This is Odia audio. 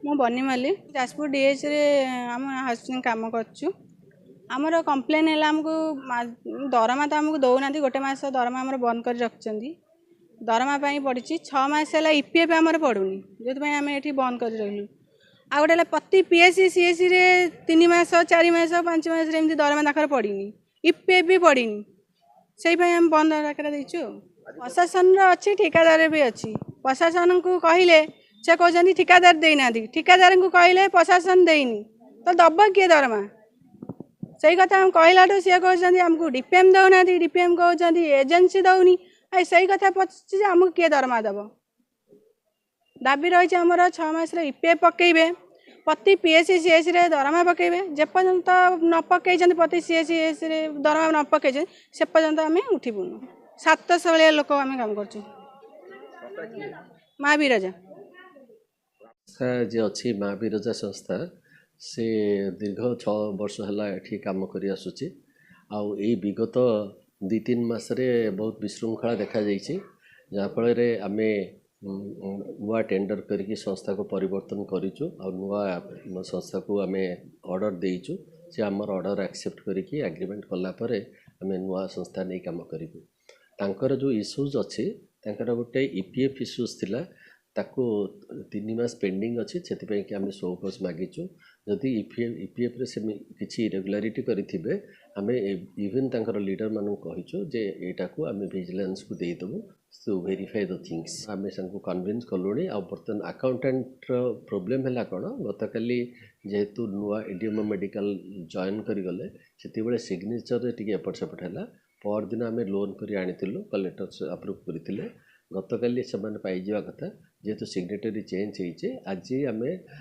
ମୁଁ ବନିମାଲି, ଯାଜପୁର ଡିଏଚ୍ରେ ଆମ ହାଉସିଂ କାମ କରୁଛୁ। ଆମର କମ୍ପ୍ଲେନ୍ ହେଲା, ଆମକୁ ଦରମା ତ ଆମକୁ ଦେଉନାହାନ୍ତି। ଗୋଟେ ମାସ ଦରମା ଆମର ବନ୍ଦ କରି ରଖିଛନ୍ତି। ଦରମା ପାଇଁ ପଡ଼ିଛି। 6 ମାସ ହେଲା ଇପିଏଫ୍ ଆମର ପଡ଼ୁନି, ଯେଉଁଥିପାଇଁ ଆମେ ଏଠି ବନ୍ଦ କରି ରହିଲୁ। ଆଉ ଗୋଟେ ହେଲା, ପ୍ରତି ପିଏଚ୍ସି ସିଏଚ୍ସିରେ 3 ମାସ, 4 ମାସ, 5 ମାସରେ ଏମିତି ଦରମା ତାଙ୍କର ପଡ଼ିନି, ଇପିଏଫ୍ ବି ପଡ଼ିନି। ସେଇ ପାଇଁ ଆମେ ବନ୍ଦ ଡାକରା ଦେଇଛୁ। ଆଉ ପ୍ରଶାସନର ଅଛି, ଠିକାଦାର ବି ଅଛି। ପ୍ରଶାସନକୁ କହିଲେ ସେ କହୁଛନ୍ତି ଠିକାଦାର ଦେଇନାହାନ୍ତି। ଠିକାଦାରଙ୍କୁ କହିଲେ ପ୍ରଶାସନ ଦେଇନି। ତ ଦବ କିଏ ଦରମା? ସେଇ କଥା ଆମେ କହିଲାଠୁ ସିଏ କହୁଛନ୍ତି ଆମକୁ ଡିପିଏମ୍ ଦେଉନାହାନ୍ତି, ଡିପିଏମ୍ କହୁଛନ୍ତି ଏଜେନ୍ସି ଦେଉନି। ଆଉ ସେଇ କଥା ପଚାରୁଛି ଯେ ଆମକୁ କିଏ ଦରମା ଦେବ? ଦାବି ରହିଛି ଆମର, 6 ମାସରେ ଇପିଏଫ୍ ପକାଇବେ, ପ୍ରତି ପିଏଚ୍ସି ସିଏଚ୍ସିରେ ଦରମା ପକାଇବେ। ଯେପର୍ଯ୍ୟନ୍ତ ନ ପକାଇଛନ୍ତି, ପ୍ରତି ସିଏଚ୍ସି ସିଏଚ୍ସିରେ ଦରମା ନ ପକାଇଛନ୍ତି, ସେ ପର୍ଯ୍ୟନ୍ତ ଆମେ ଉଠିବୁନୁ। 700 ଭଳିଆ ଲୋକ ଆମେ କାମ କରୁଛୁ। ମା ବିରଜା ସଂସ୍ଥା ଯିଏ ଅଛି, ମା ବିରଜା ସଂସ୍ଥା, ସେ ଦୀର୍ଘ 6 ବର୍ଷ ହେଲା ଏଠି କାମ କରି ଆସୁଛି। ଆଉ ଏଇ ବିଗତ 2-3 ମାସରେ ବହୁତ ବିଶୃଙ୍ଖଳା ଦେଖାଯାଇଛି, ଯାହାଫଳରେ ଆମେ ନୂଆ ଟେଣ୍ଡର କରିକି ସଂସ୍ଥାକୁ ପରିବର୍ତ୍ତନ କରିଛୁ ଆଉ ନୂଆ ସଂସ୍ଥାକୁ ଆମେ ଅର୍ଡ଼ର ଦେଇଛୁ। ସେ ଆମର ଅର୍ଡ଼ର ଆକ୍ସେପ୍ଟ କରିକି ଆଗ୍ରିମେଣ୍ଟ କଲା ପରେ ଆମେ ନୂଆ ସଂସ୍ଥା ନେଇ କାମ କରିବୁ। ତାଙ୍କର ଯେଉଁ ଇସ୍ୟୁଜ୍ ଅଛି, ତାଙ୍କର ଗୋଟେ ଇପିଏଫ୍ ଇସ୍ୟୁଜ୍ ଥିଲା, ତାକୁ 3 ମାସ ପେଣ୍ଡିଂ ଅଛି। ସେଥିପାଇଁ କି ଆମେ ସୋ କଜ୍ ମାଗିଛୁ। ଯଦି ଇପିଏଫ୍ରେ ସେ କିଛି ଇରେଗୁଲାରିଟି କରିଥିବେ, ଆମେ ଇଭେନ୍ ତାଙ୍କର ଲିଡ଼ରମାନଙ୍କୁ କହିଛୁ ଯେ ଏଇଟାକୁ ଆମେ ଭିଜିଲାନ୍ସକୁ ଦେଇଦେବୁ ଟୁ ଭେରିଫାଏ ଦ ଥିଙ୍ଗସ୍। ଆମେ ତାଙ୍କୁ କନଭିନ୍ସ କଲୁଣି। ଆଉ ବର୍ତ୍ତମାନ ଆକାଉଣ୍ଟାଣ୍ଟର ପ୍ରୋବ୍ଲେମ୍ ହେଲା କ'ଣ, ଗତକାଲି ଯେହେତୁ ନୂଆ ଏଡିଏମ୍ ମେଡ଼ିକାଲ ଜଏନ୍ କରିଗଲେ, ସେତିକିବେଳେ ସିଗ୍ନେଚରରେ ଟିକେ ଏପଟ ସେପଟ ହେଲା। ପରଦିନ ଆମେ ଲୋନ୍ କରି ଆଣିଥିଲୁ, କଲେକ୍ଟର ଆପ୍ରୁଭ୍ କରିଥିଲେ। ଗତକାଲି ସେମାନେ ପାଇଯିବା କଥା। ଯେହେତୁ ସିଗ୍ନେଟରୀ ଚେଞ୍ଜ ହେଇଛି, ଆଜି ଆମେ